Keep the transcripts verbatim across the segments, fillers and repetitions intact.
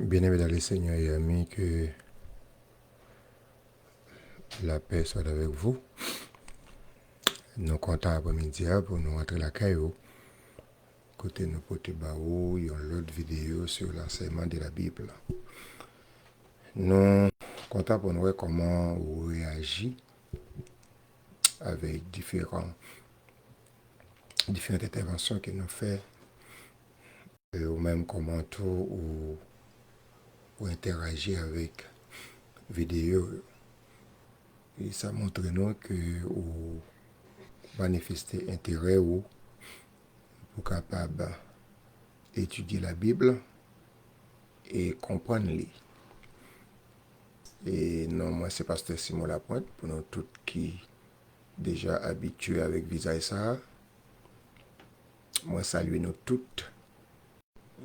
Bien-aimés dans le Seigneur et amis, que la paix soit avec vous. Nou kontan aprèmidi a pou nou antre lakay ou, kote nou pote ba ou yon lòt videyo sur l'enseignement de la Bible. Nou kontan pou nou wè kòman ou reyaji avèk diferan, diferan entèvansyon ke nou fè, e ou menm kòman tou ou, ou entèraji avèk videyo yo. E sa montre nou ke ou manifeste enterè ou pou kapab etidye Labib e konprann li. E non mwen se pastè Simon Lapointe, pou nou tout ki deja abitye avèk vizaj sa a. Mwen salye nou tout.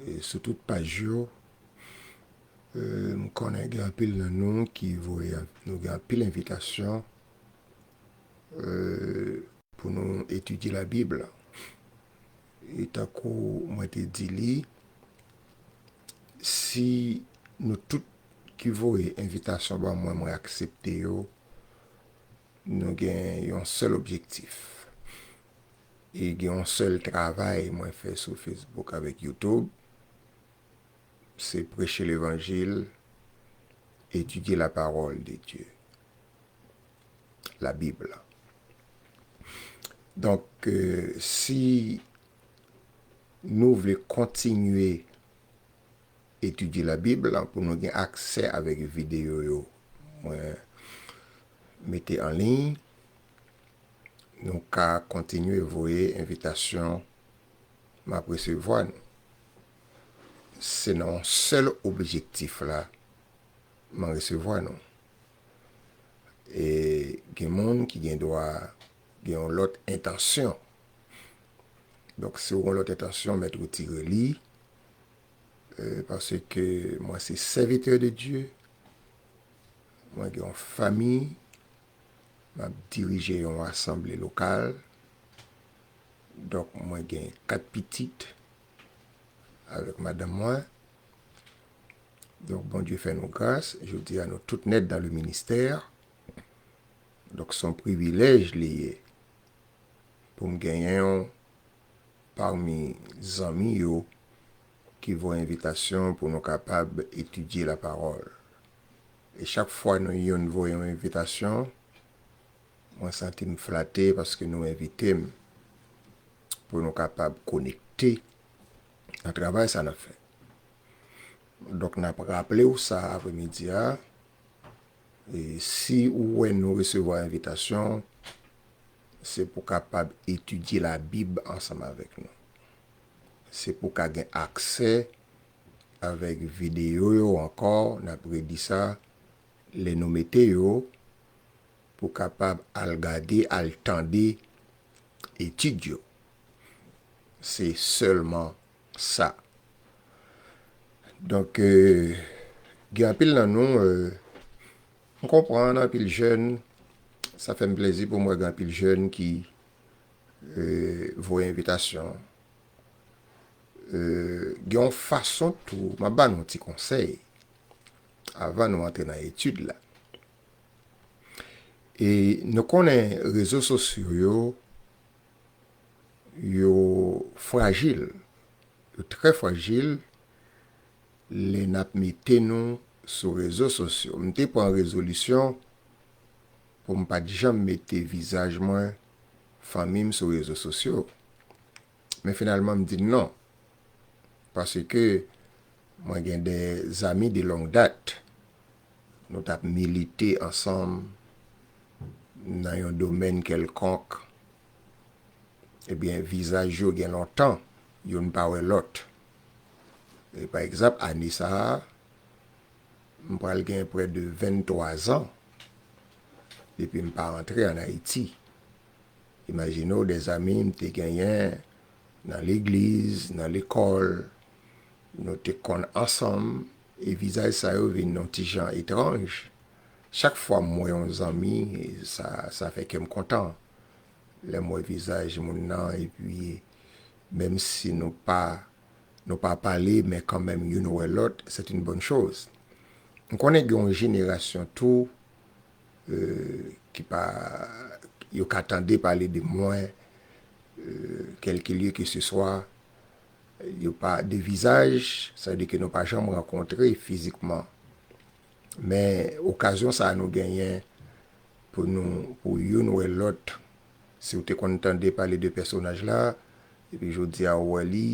E sou tout paj yo, e, m konnen gen anpil nan nou ki voye, nou gen anpil envitasyon, e, pou nou etidye Labib la. E tankou mwen te di li, si nou tout ki voye envitasyon ban mwen, mwen aksepte yo, nou gen yon sèl objektif. E gen yon sèl travay mwen fè sou Facebook avèk YouTube, se preche levanjil, etidye la parole de Dieu, la Bible. Donk, e, si nou vle kontinye etidye Labib la, pou nou gen aksè avèk videyo yo mwen mete an liy, nou ka kontinye voye envitasyon m ap resevwa nou. Se nan yon sèl objektif la m resevwa nou. E gen moun ki gen dwa gen yon lòt entansyon. Donk, si w gen yon lòt entansyon, mèt retire li. E, paske mwen se sèvitè de Dye. Mwen gen yon fanmi. M ap dirije yon asanble lokal. Donk, mwen gen kat pitit avèk madanm mwen. Donk, Bondye fè nou gras. Jodi a, nou tout nèt dans le ministère. Donk, se yon privilèj li ye pou m genyen yon pami zanmi yo ki voye envitasyon pou nou kapab etidye lapawòl. E chak fwa nou youn voye yon envitasyon, mwen santi m flate paske nou envite m pou nou kapab konekte nan travay sa n ap fè. Donk, n ap raple w sa aprèmidi a. E si ou wè nou resevwa envitasyon, se pou kapab etidye Labib ansanm avèk nou. Se pou ka gen aksè avèk videyo yo ankò, n ap redi sa, lè nou mete yo, pou kapab al gade, al tande etid yo. Se sèlman sa. Donk, e, gen anpil nan nou, e, m konprann anpil jèn, sa fè m plezi pou m wè gen anpil jèn ki, e, voye envitasyon. E, gen yon fason tou, m ap ba nou yon ti konsèy avan nou antre nan etid la. E nou konnen rezo sosyo yo, yo frajil, yo trè frajil lè n ap mete nou sou rezo sosyo. M te pran rezolisyon pou m pa t janm mete vizaj mwen, fanmi m sou rezo sosyo. Men finalman, m di non. Paske mwen gen de zanmi de long dat. Nou t ap milite ansanm nan yon domèn kèlkonk. Ebyen, vizaj yo gen lontan, youn pa wè lòt. E pa egzanp, ane sa a, m pral gen prè de venntwa zan depi m pa rantre ann Ayiti. Imajine w, de zanmi m te genyen nan legliz, nan lekòl, nou te konn ansanm, e vizaj sa yo vin yon ti jan etranj. Chak fwa m wè yon zanmi, sa, sa fè kè m kontan. Lè m wè vizaj moun nan, epi menm si nou pa Nou pa pale, men kanmenm youn wè lòt, c'est une bonne chose. M konnen gen yon jenerasyon tou, euh, ki pa, yo ka tande pale de mwen, euh, quelque lieu que ce soit, yo pa de vizaj, sa vle di ke nou pa janm rankontre fizikman. Men okazyon sa a nou genyen pou nou, pou youn wè lòt. Si w te konn tande pale de pèsonaj la, epi jodi a ou wè li,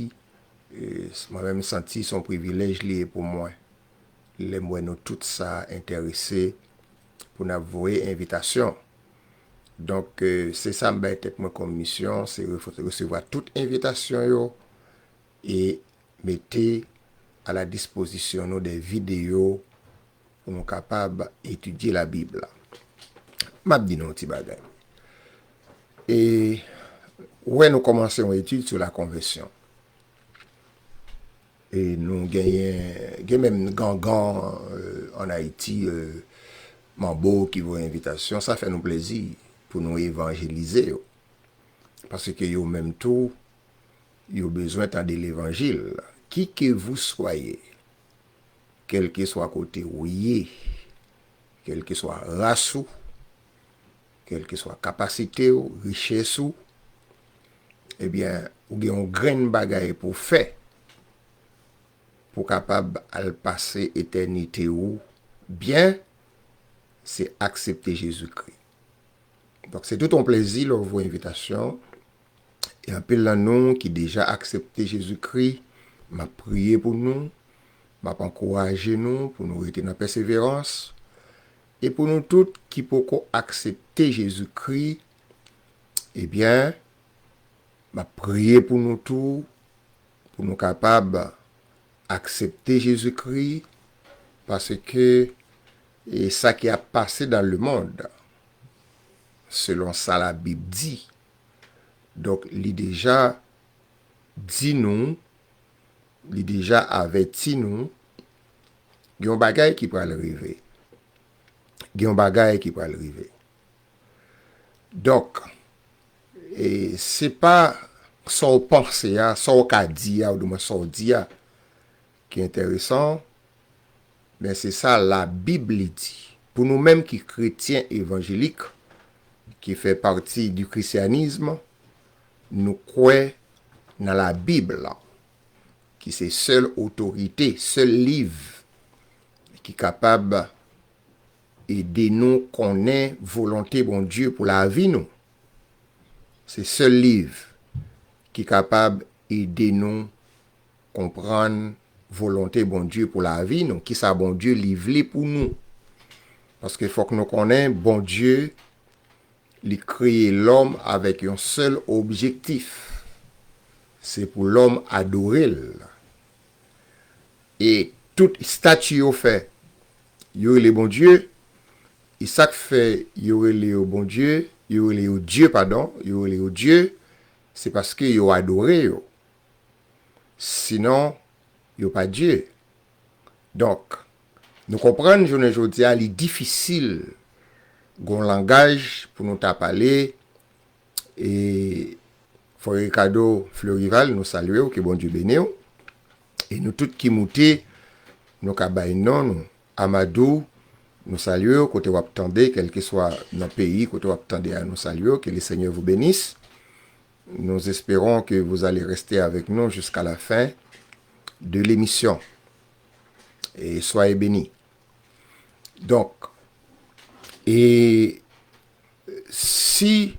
e, mwen menm m santi se yon privilèj li ye pou mwen. Lè m wè nou tout sa enterese pou n ap voye envitasyon. Donk, e, se sa m bay tèt mwen kòm misyon, se re-, resevwa tout envitasyon yo e mete a la dispozisyon nou de videyo pou nou kapab etidye Labib la. M ap di nou yon ti bagay. E, wè nou kòmanse yon etid sou la konvèsyon. E nou genyen, gen menm gangan, euh, ann Ayiti, euh, manbo ki voye envitasyon, sa fè nou plezi pou nou evanjelize yo. Paske yo menm tou, yo bezwen tande levanjil. Qui que vous soyez, kèlkeswa kote ou ye, kèlkeswa ras ou, kèlkeswa kapasite w, richès ou, ebyen, ou gen yon grenn bagay pou w fè pou w kapab al pase etènite ou byen, se aksepte Jezikri. Donk, se tout yon plezi lè w voye envitasyon. E anpil nan nou ki deja aksepte Jezikri, m ap priye pou nou, m ap ankouraje nou pou nou rete nan pèseverans. E pou nou tout ki poko aksepte Jezikri, ebyen, m ap priye pou nou tou, pou nou kapab aksepte Jezikri, paske e sa ki ap pase dans le monde, selon sa Labib di, donk, li deja di nou, li deja avèti nou, gen yon bagay ki pral rive. Gen yon bagay ki pral rive. Donk, e se pa sa w panse a, sa w ka di a, oudimwen sa w di a, ki enteresan, men se sa Labib li di. Pou nou menm ki kretyen evanjelik, ki fè pati di krisyanism, nou kwè nan Labib la, ki se sèl otorite, sèl liv ki kapab ede nou konnen volonte Bondye pou lavi nou. Se sèl liv ki kapab ede nou konprann volonte Bondye pou lavi nou, kisa Bondye li vle pou nou. Paske fòk nou konnen Bondye, li kreye lòm avèk yon sèl objektif. Se pou lòm adore l. E tout estati yo fè, yo rele Bondye. E sa k fè yo rele yo Bondye, yo rele yo Dye, padon, yo rele yo Dye, se paske yo adore yo. Sinon, yo pa Dye. Donk, nou konprann jounen jodi a, li difisil gon langaj pou nou ta pale. E Frè Ricardo Fleurival, nou salye w, ke Bondye beni w. E nou tout ki moute, nou ka bay non nou. Amadou, nou salye w, kote w ap tande, kèlkeswa nan peyi kote w ap tande a, nou salye w, que le Seigneur vous bénisse. Nous espérons que vous allez rester avec nous jusqu'à la fin de l'émission. Et soyez bénis. Donk, e si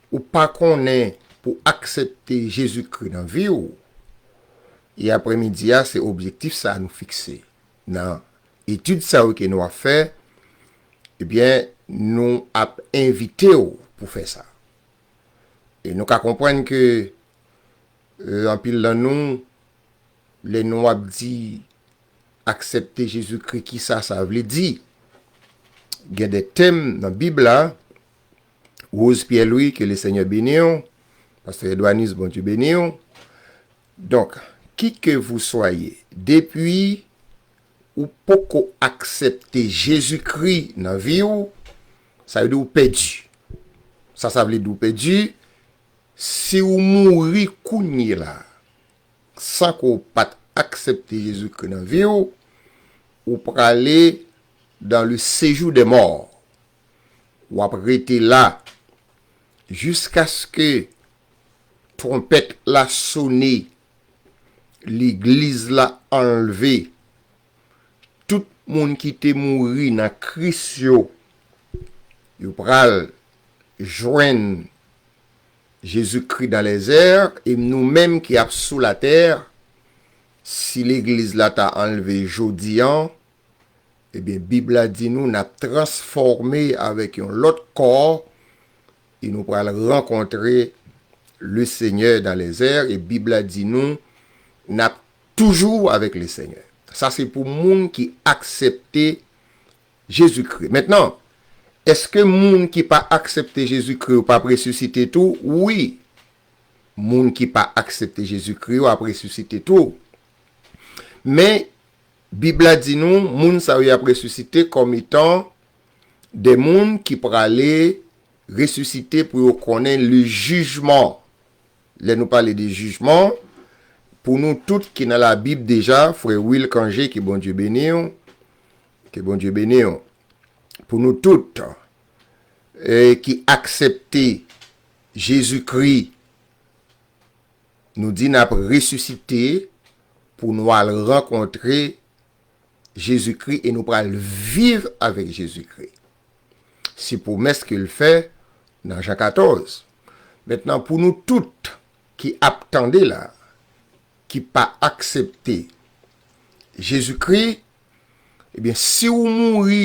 ou pa konnen pou aksepte Jezikri nan vi w, e aprèmidi a, se objektif sa a nou fikse. Nan etid sa yo ke nou ap fè, ebyen, nou ap envite w pou fè sa. E nou ka konprann ke, e, anpil nan nou, lè nou ap di aksepte Jezikri, kisa sa vle di? Gen de tèm nan Bib la, Rose Pierre Louis, que le Seigneur bénisse, Pastè Edwanis, Bondye beni w. Donk, qui que vous soyez, depi ou poko aksepte Jezikri nan vi w, sa vle di ou pèdi. Sa sa vle di ou pèdi, si ou mouri kounye la, san ke w pa t aksepte Jezikri nan vi w, ou prale dans le séjour des morts. W ap rete la jiskaske twonpèt la sone, legliz la anlve. Tout moun ki te mouri nan Kris yo, yo pral jwenn Jezikri dans les airs, e nou menm ki ap sou latè, si legliz la ta anlve jodi an, ebyen, Bib la di nou n ap transfòme avèk yon lòt kò, e nou pral rankontre le Seigneur dans les airs, e Bib la di nou n ap toujou avèk le Seigneur. Sa se pou moun ki aksepte Jezikri. Mentnan, èske moun ki pa aksepte Jezikri yo p ap resisite tou? Wi. Moun ki pa aksepte Jezikri yo ap resisite tou. Men, Bib la di nou, moun sa yo y ap resisite kòm etan de moun ki prale resisite pou yo konnen le jijman. Lè nou pale de jijman, pou nou tout ki nan Labib deja, frè Will Cangé, ke Bondye beni w, ke Bondye beni w, pou nou tout, e, ki aksepte Jezikri, nou di n ap resisite pou nou al rankontre Jezikri e nou pral viv avèk Jezikri. Se pwomès ke l fè nan Jan katòz. Mentnan, pou nou tout ki ap tande la, ki pa aksepte Jezikri, ebyen, si w mouri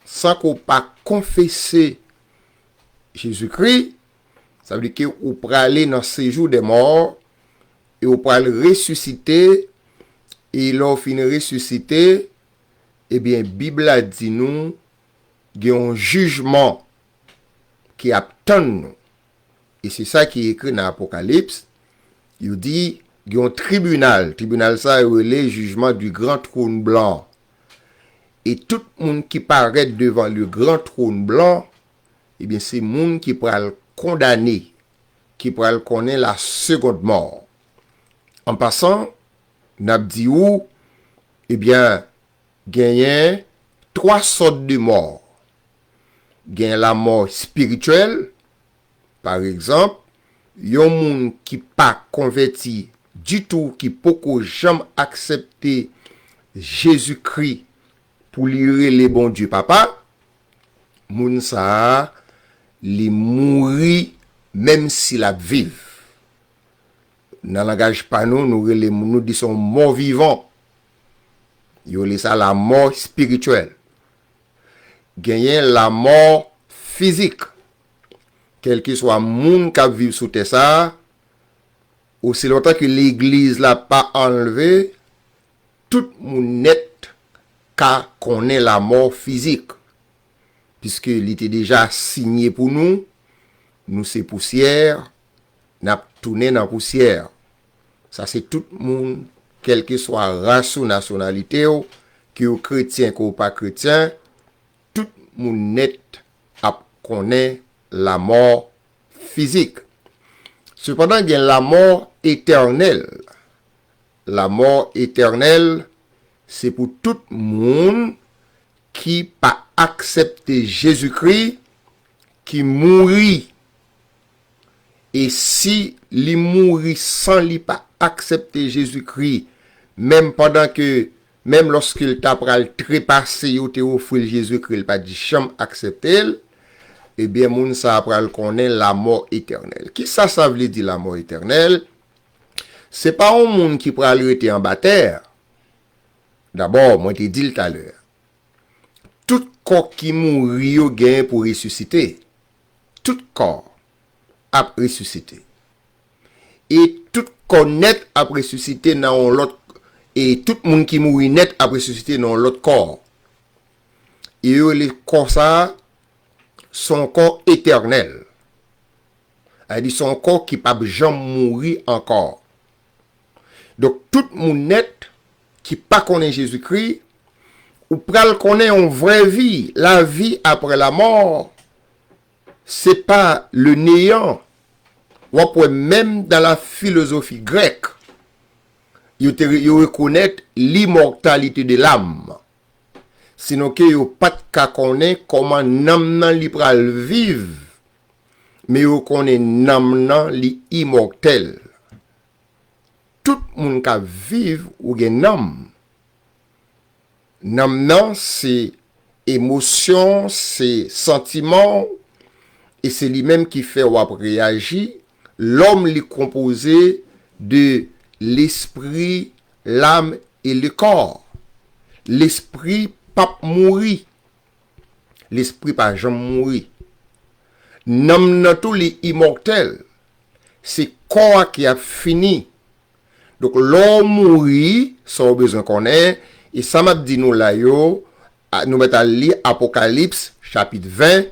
san ke w pa konfese Jezikri, sa vle di ke ou prale nan séjour des morts e ou pral resisite, e lè w fin resisite, ebyen, Bib la di nou gen yon jijman ki ap tann nou. E se sa ki ekri nan Apokalips. Yo di, gen yon tribinal. Tribinal sa yo rele jijman du grand trône blanc. E tout moun ki parèt devan le grand trône blanc, ebyen, se moun ki pral kondane, ki pral konnen la seconde mort. An pasan, n ap di ou, ebyen, genyen twa sòt de mò. Gen lamò espirityèl, pa egzanp, yon moun ki pa konvèti ditou, ki poko janm aksepte Jezikri pou li rele Bondye Papa, moun sa a, li mouri menm si l ap viv. Nan langaj pa nou, nou rele moun, nou di se yon mò vivan. Yo rele sa lamò espirityèl. Genyen lamò fizik. Kèlkeswa moun k ap viv sou tè sa a, osi lontan ke legliz la pa anlve, tout moun nèt ka konnen lamò fizik. Piske li te deja siyen pou nou, nou se pousyè, n ap tounen nan pousyè. Sa se tout moun, kèlkeswa ras ou, nasyonalite w, ke w kretyen, ke w pa kretyen, tout moun nèt ap konnen lamò fizik. Sepandan, gen lamò etènèl. Lamò etènèl, se pou tout moun ki pa aksepte Jezikri, ki mouri. E si li mouri san li pa aksepte Jezikri, menm pandan ke, menm lòske l ta pral trepase, yo te ofri l Jezikri, l pa t janm aksepte l, ebyen, moun sa a pral konnen lamò etènèl. Kisa sa vle di, lamò etènèl? Se pa yon moun ki pral rete anba tè. Dabò, mwen te di l talè, tout kò ki mouri yo genyen pou resisite. Tout kò ap resisite. E tout kò nèt ap resisite nan yon lòt, e tout moun ki mouri nèt ap resisite nan yon lòt kò. E yo rele kò sa a, se yon kò etènèl. Sa vle di se yon kò ki p ap janm mouri ankò. Donk, tout moun nèt ki pa konnen Jezikri, ou pral konnen yon vrè vi, lavi apre lamò, se pa le néant. W ap wè menm dans la philosophie grecque, Yo te, yo rekonèt limòtalite de lam. Sinon ke yo pa t ka konnen kòman nanm nan li pral viv, men yo konnen nanm nan li imòtèl. Tout moun k ap viv ou gen nanm. Nanm nan se emosyon, se santiman w, e se li menm ki fè w ap reyaji. Lòm li konpoze de lespri, lam e le kò. Lespri p ap mouri. Lespri pa janm mouri. Nanm nan tou li imòtèl. Se kò a ki ap fini. Donk, lè w mouri, sa w bezwen konnen, e sa m ap di nou la yo, a, nou mèt al li Apokalips, chapit ven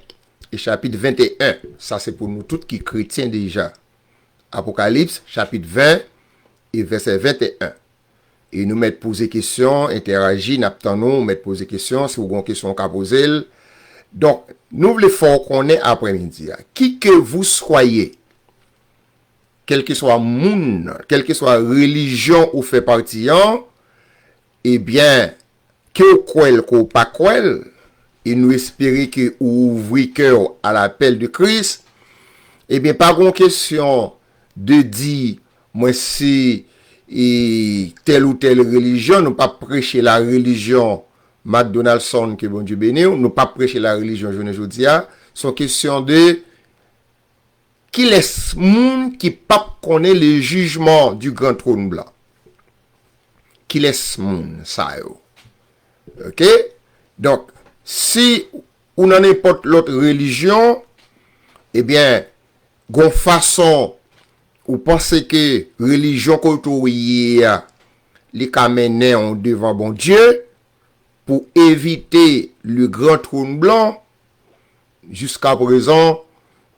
e chapit venteyen. Sa se pou nou tout ki kretyen deja. Apokalips, chapit ven e vèsè venteyen. E nou mèt poze kesyon, entèyaji, n ap tann ou, ou mèt poze kesyon, si w gen yon kesyon w ka poze l. Donk, nou vle fè w konnen aprèmidi a, qui que vous soyez, kèlkeswa moun, kèlkeswa relijyon ou fè pati an, ebyen, ke w kwè l, ke w pa kwè l, e nou espere ke ou ouvri kè w à l'appel de Christ, ebyen, pa gon kesyon de di, mwen se, e, tèl ou tèl relijyon, nou p ap preche la religion Mac Donaldson, ke Bondye beni w, nou p ap preche la religion jounen jodi a, se yon kesyon de kilès moun ki p ap konnen le jugement du grand trône blanc. Kilès moun sa yo? Oke? Donk, si ou nan nenpòt lòt relijyon, ebyen, gon fason ou panse ke relijyon kote w ye a, li ka mennen w devan Bondye pou evite le grand trône blanc, jiskaprezan,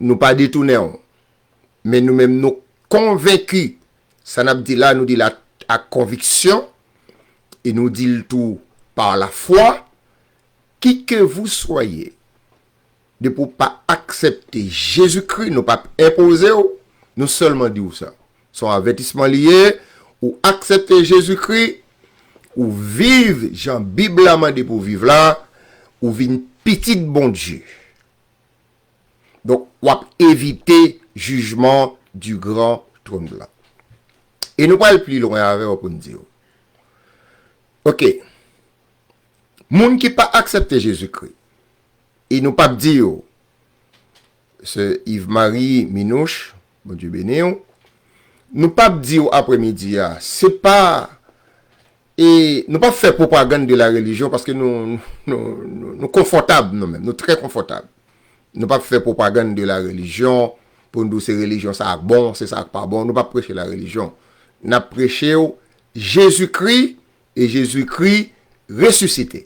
nou pa detounen w. Men nou menm, nou konvenki, sa n ap di la, nou di l ak konviksyon, e nou di l tou par la foi, qui que vous soyez, depi w pa aksepte Jezikri, nou p ap enpoze w, nou sèlman di w sa. Se yon avètisman li ye, ou aksepte Jezikri, ou viv jan Bib la mande pou w viv la, ou vin pitit Bondye. Donk, w ap evite jugement du grand trône blanc. E nou pral pi lwen avè w pou n di w. Oke. Moun ki pa aksepte Jezikri, e nou p ap di yo, se Yves Marie Minouche, Bondye beni w, nou p ap di yo aprèmidi a, se pa, e nou p ap fè pwopagann de la religion, paske nou, nou, nou, nou konfòtab nou menm, nou trè konfòtab. Nou p ap fè pwopagann de la religion pou n di w se religion sa a k bon, se sa a k pa bon. Nou p ap preche la religion. N ap preche w Jezikri e Jezikri resisite.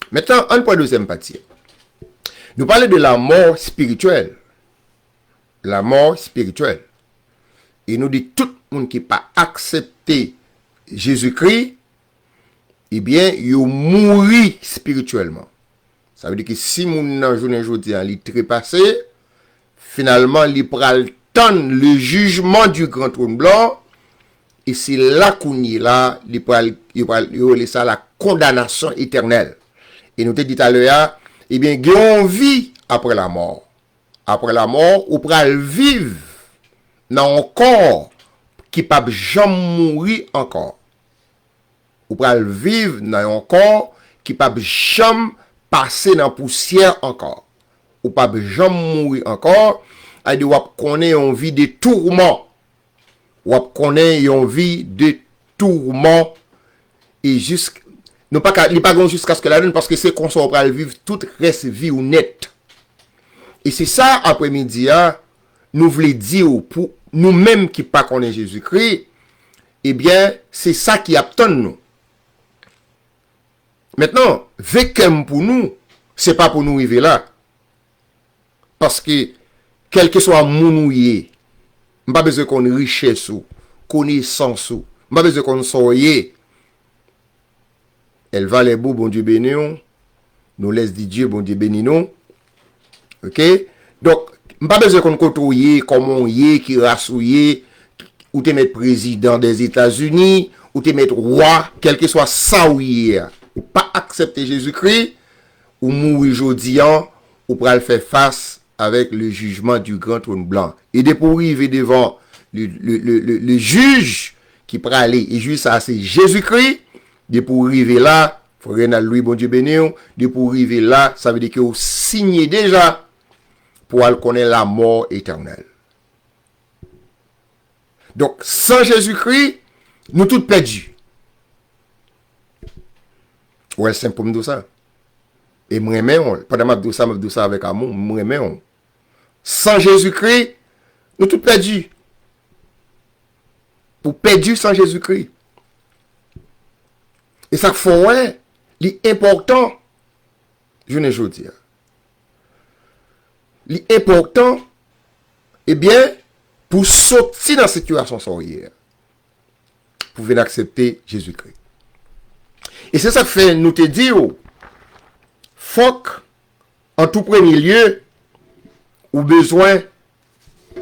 Mentnan, ann pran dezyèm pati a. Nou pale de la mort spirituelle. La mort spirituelle. E nou di tout moun ki pa aksepte Jezikri, ebyen, yo mouri espirityèlman. Sa vle di ke si moun nan jounen jodi a li trepase, finalman, li pral tann le jugement du grand trône blanc, e se la kounye la, li pral, yo pral, yo rele sa la condamnation éternelle. E nou te di talè a, ebyen, gen yon vi apre lamò. Apre lamò, ou pral viv nan yon kò ki p ap janm mouri ankò. Ou pral viv nan yon kò ki p ap janm pase nan pousyè ankò. Ou p ap janm mouri ankò, sa vle di w ap konnen yon vi de tourman. W ap konnen yon vi de tourman e jis, nou pa ka, li pa gen jiskaske ladann paske se konsa w pral viv tout rès vi w nèt. E se sa, aprèmidi a, nou vle di w pou nou menm ki pa konnen Jezikri, ebyen, se sa ki ap tann nou. Mentnan, ve kè m pou nou, se pa pou nou rive la. Paske, kèlkeswa moun ou ye, m pa bezwen konn richès ou, konesans ou, m pa bezwen konn sa w ye. Elva Lèbou, Bondye beni w. Nous laisse di Dieu, Bondye beni nou. Oke? Donk, m pa bezwen konn kote w ye, kòman w ye, ki ras ou ye, ou te mèt prezidan dèzetazini, ou te mèt wa, kèlkeswa sa ou ye a, ou pa aksepte Jezikri, ou mouri jodi an, ou pral fè fas avèk le jugement du grand trône blanc. E depi ou rive devan le, le, le, le, le jij ki prale, e jij sa se Jezikri, depi ou rive la, frè Renald Louis, Bondye beni w, depi ou rive la, sa vle di ke ou sinye deja pou al konnen lamò etènèl. Donk, san Jezikri, nou tout pèdi. Ou wè l senp pou m di w sa. E m renmen w. Pandan m ap di w sa, m ap di w sa avèk amou, m renmen w. San Jezikri, nou tout pèdi. Ou pèdi san Jezikri. E sa k fè w wè, li enpòtan, jounen jodi a. Li enpòtan, ebyen, pou soti nan sitiyasyon sa w ye a, pou vin aksepte Jezikri. E se sa k fè nou te di w, fòk, an tou premye lye, ou bezwen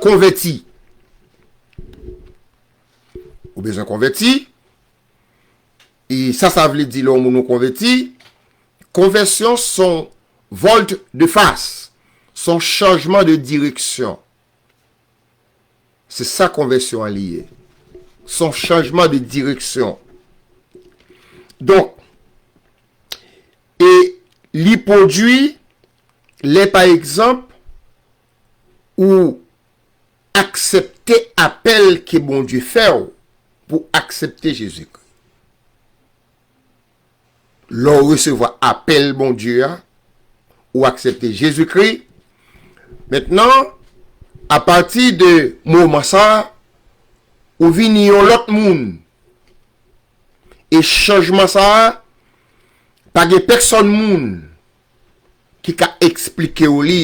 konvèti. Ou bezwen konvèti. E sa, sa vle di lè yon moun ou konvèti, konvèsyon se yon volte de face, se yon chanjman de direksyon. Se sa konvèsyon an li ye. Se yon chanjman de direksyon. Donk, e li pwodui lè, pa egzanp, ou aksepte apèl ke Bondye fè w pou aksepte Jezikri. Lè w resevwa apèl Bondye a, ou aksepte Jezikri. Mentnan, apati de moman sa a, ou vini yon lòt moun. E chanjman sa a, pa gen pèsòn moun ki ka eksplike w li.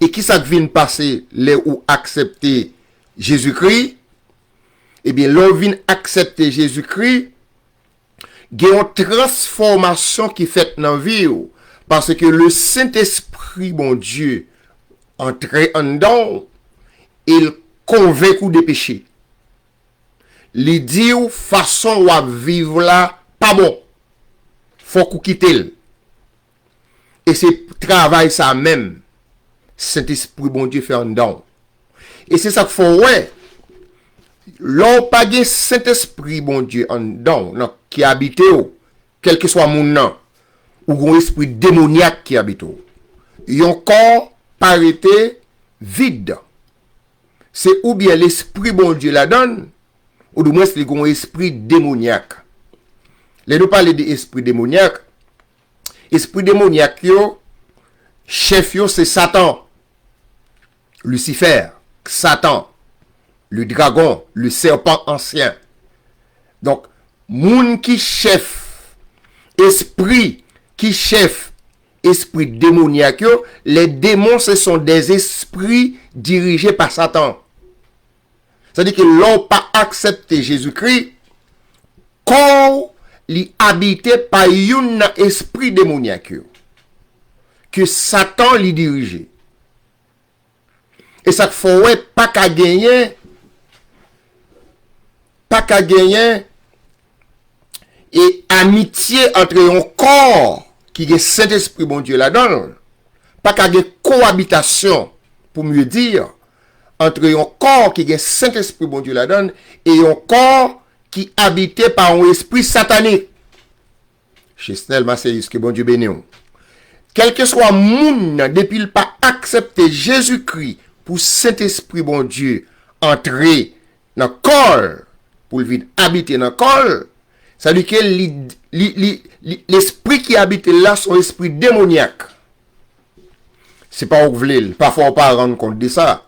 E ki sa k vin pase lè ou aksepte Jezikri? Ebyen, lè w vin aksepte Jezikri, gen yon transfòmasyon ki fèt nan vi w, paske le Sentespri Bondye antre anndan w e l konvenk ou de peche. Li di w fason w ap viv la pa bon. Fòk ou kite l. E se travay sa menm Sentespri Bondye fè anndan w. E se sa k fè w wè, lè w pa gen Sentespri Bondye anndan w, nan, ki abite w, kèlkeswa moun nan, ou gen yon espri demonyak ki abite w. Yon kò pa rete vid. Se oubyen lespri Bondye ladan l, oudimwens li gen yon espri demonyak. Lè nou pale de espri demonyak, espri demonyak yo, chèf yo se Satan, Lisifè, Satan, le dragon, le serpent ancien. Donk, moun ki chèf, espri ki chèf, espri demonyak yo, les démons, ce sont des esprits dirigés par Satan. Sa di ke lè w pa aksepte Jezikri, kò w li abite pa youn nan espri demonyak yo, ke Satan li dirije. E sa k fè w wè pa ka genyen, pa ka genyen e amitye antre yon kò ki gen Sentespri Bondye ladan l, pa ka gen kowabitasyon, pou mye di, antre yon kò ki gen Sentespri Bondye ladan l e yon kò ki abite pa yon espri satanik. Chesnel Macéus, ke Bondye beni w. Kèlkeswa moun nan, depi l pa aksepte Jezikri pou Sentespri Bondye antre nan kò l, pou l vin abite nan kò l, sa di ke li, li, li, li, lespri ki abite l la se yon espri demonyak. Se pa ou k vle l, pafwa ou pa rann kont de sa.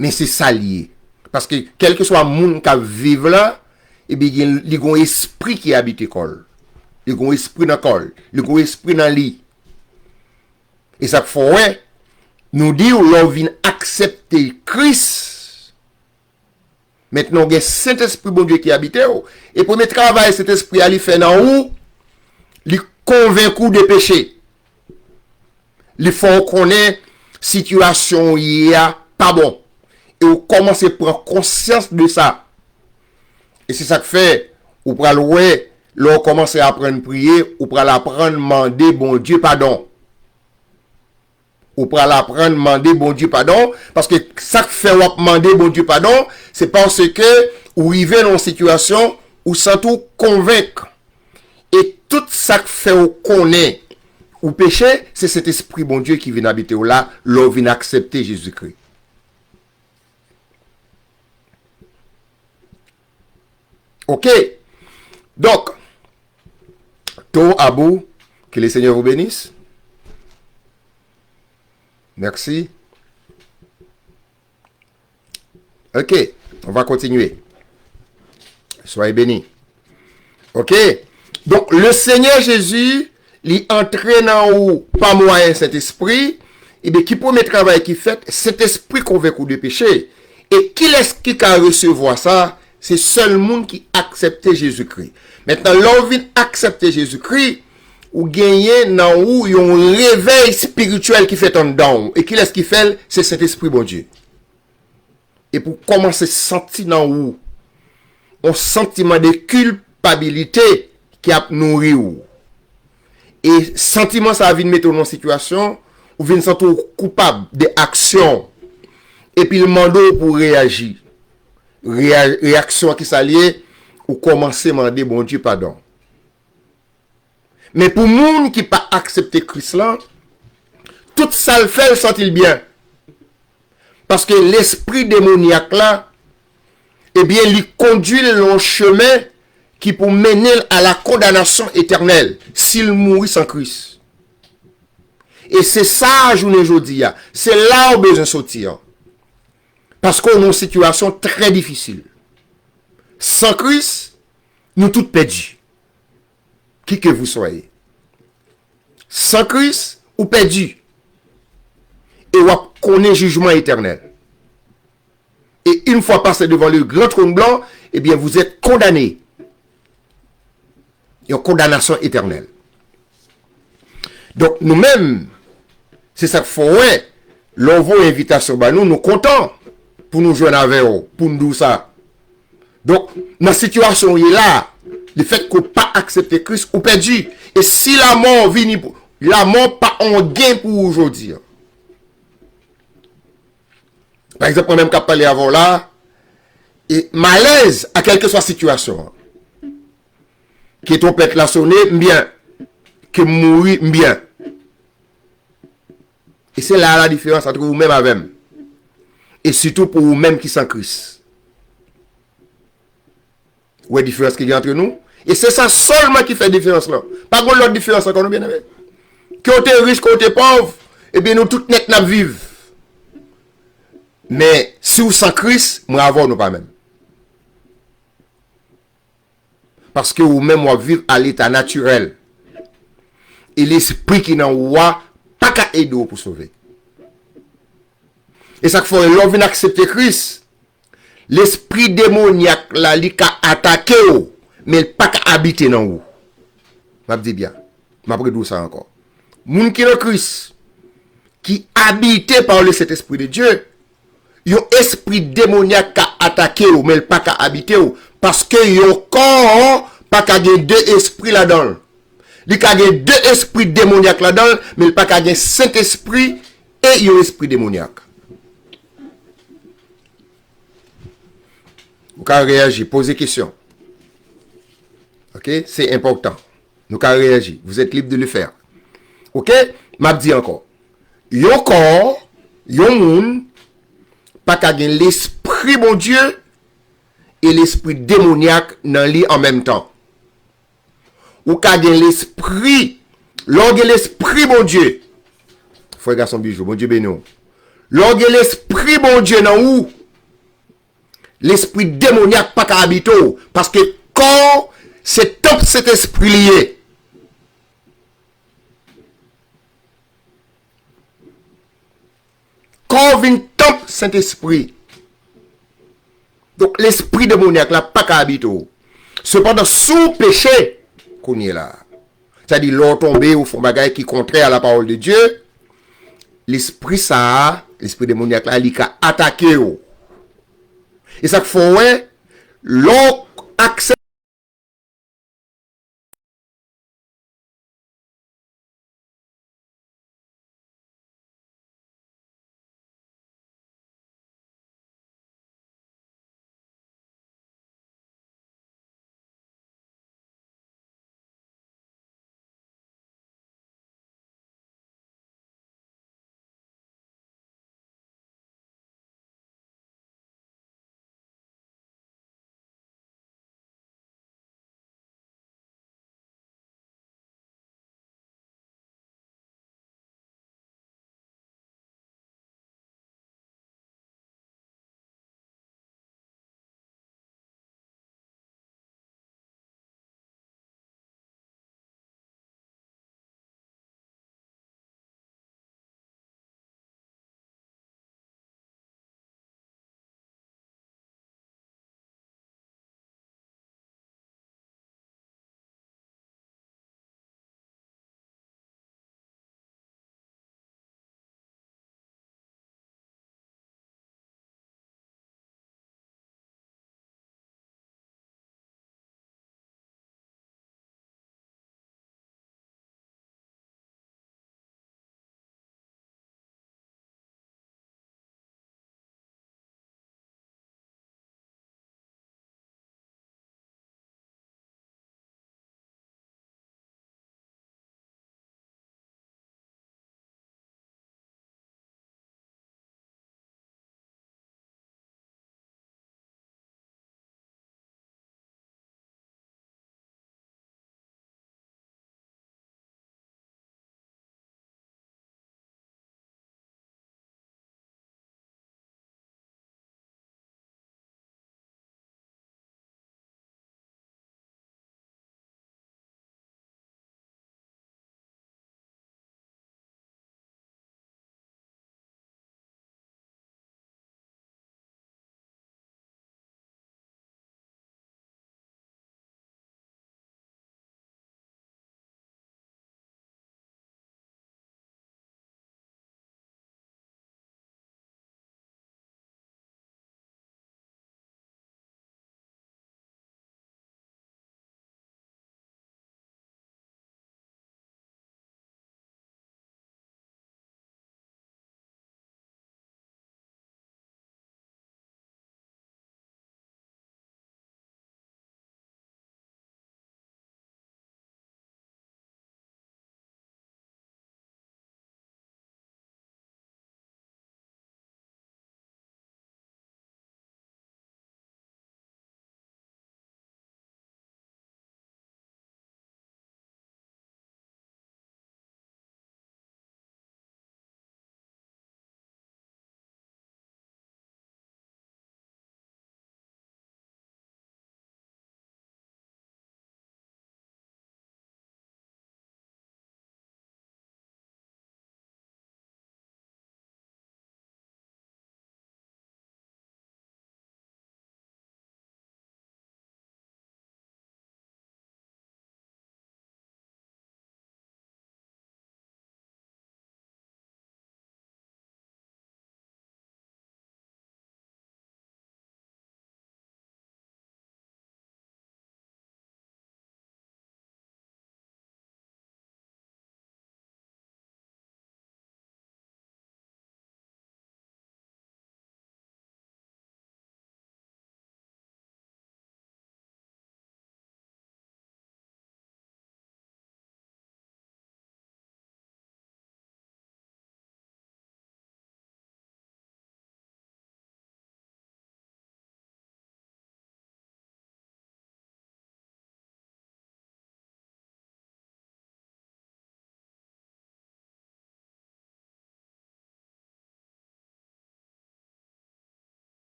Men se sa l ye. Paske kèlkeswa moun k ap viv la, epi gen, li gen yon espri ki abite kò l. Li gen yon espri nan kò l. Li gen yon espri nan li. E sa k fè w wè, nou di w, lè w vin aksepte Kris, mentnan w gen Sentespri Bondye ki abite w. E premye travay Sentespri a li fè nan ou, li konvenk ou de peche. Li fè w konnen sitiyasyon w ye a pa bon. e w kòmanse pran konsyans de sa. E se sa k fè, ou pral wè, lè w kòmanse aprann priye, ou pral aprann mande Bondye padon. Ou pral aprann mande Bondye padon, paske sa k fè w ap mande Bondye padon, se paske ou rive nan yon sitiyasyon ou santi w konvenk. E tout sa k fè w konnen ou peche, se Sentespri Bondye ki vin abite w la, lè w vin aksepte Jezikri. Ok. Donc, Toro Abou, que le Seigneur vous bénisse. Merci. Ok, on va continuer. Soyez bénis. Ok. Donk, le Senyè Jezi, li antre nan ou pa mwayen Sentespri. Ebyen, ki premye travay ki fèt? Sentespri konvenk ou de peche. E kilès ki ka resevwa sa? Se sèl moun ki aksepte Jezikri. Mentnan, lè w vin aksepte Jezikri, ou genyen nan ou yon revèy espirityèl ki fèt anndan w. E kilès ki fè l? Se Sentespri Bondye. Epi w kòmanse santi nan ou yon santiman de kilpabilite ki ap nouri w. E santiman sa a vin mete w nan yon sitiyasyon, ou vin santi w koupab de aksyon w. Epi l mande w pou w reyaji. Reya-, reyaksyon an ki sa l ye? Ou kòmanse mande Bondye padon. Men pou moun ki pa aksepte Kris la, tout sa l fè, l santi l byen. Paske lespri demonyak la, ebyen, li kondui l nan yon chemen ki pou mennen l a la kondanasyon etènèl si l mouri san Kris. E se sa, jounen jodi a, se la w bezwen soti an. Paske w nan yon sitiyasyon trè difisil. San Kris, nou tout pèdi. Qui que vous soyez. San Kris, ou pèdi. E w ap konnen jijman etènèl. Et une fois passé devant le grand trône blanc, eh bien, vous êtes condamné. Yon kondanasyon etènèl. Donk, nou menm, se sa k fè w wè, lè w voye envitasyon ba nou, nou kontan pou nou jwenn avè w, pou n di w sa. Donk, nan sitiyasyon w ye la, lefètke w pa aksepte Kris, ou pèdi. E si lanmò vini pou, lanmò pa on gen pou ou jodi a. Pa egzanp, mwen menm k ap pale avè w la, e m alèz a kèlkeswa sitiyasyon an. Ke twonpèt la sone, m byen. Ke m mouri, m byen. E se la a la diferans ant ou menm avè m. E sitou pou ou menm ki san Kris. Ou wè diferans ki gen ant nou? E se sa sèlman ki fè diferans lan. Pa gen lòt diferans ankò non, byeneme. Ke w te rich, ke w te pòv, ebyen nou tout nèt n ap viv. Men, si w san Kris, mwen avè w nou pa menm. Paske ou menm w ap viv a leta natirèl. E lespri ki nan ou a pa ka ede w pou sove. E sa k fè lè w vin aksepte Kris, lespri demonyak la, li ka atake w, men l pa ka abite nan ou. M ap di byen, m ap redi w sa ankò. Moun ki nan Kris, qui habité par le Saint-Esprit de Dieu, yon espri demonyak ka atake w, men l pa ka abite w, paske yon kò pa ka gen de espri ladan l. Li ka gen de espri demonyak ladan l, men l pa ka gen Sentespri e yon espri demonyak. Ou ka reyaji, poze kesyon. Ok, c'est important. Nou ka reyaji. Vous êtes libre de le faire. Ok, m ap di ankò. Yon kò, yon moun, pa ka gen lespri Bondye e lespri demonyak nan li an menm tan. Ou ka gen lespri, lè w gen lespri Bondye, frè gason Bijou, Bondye beni w. Lè w gen lespri Bondye nan ou, lespri demonyak pa ka abite w, paske kò w se tanp Sentespri li ye. Kò w vin tanp Sentespri. Donk, lespri demonyak la pa ka abite w. Sepandan, si w peche, kounye la, sètadi lè w tonbe, ou fè yon bagay ki kontrè a la parole de Dieu, lespri sa a, lespri demonyak la, li ka atake w. E sa k fè w wè, lè w aksè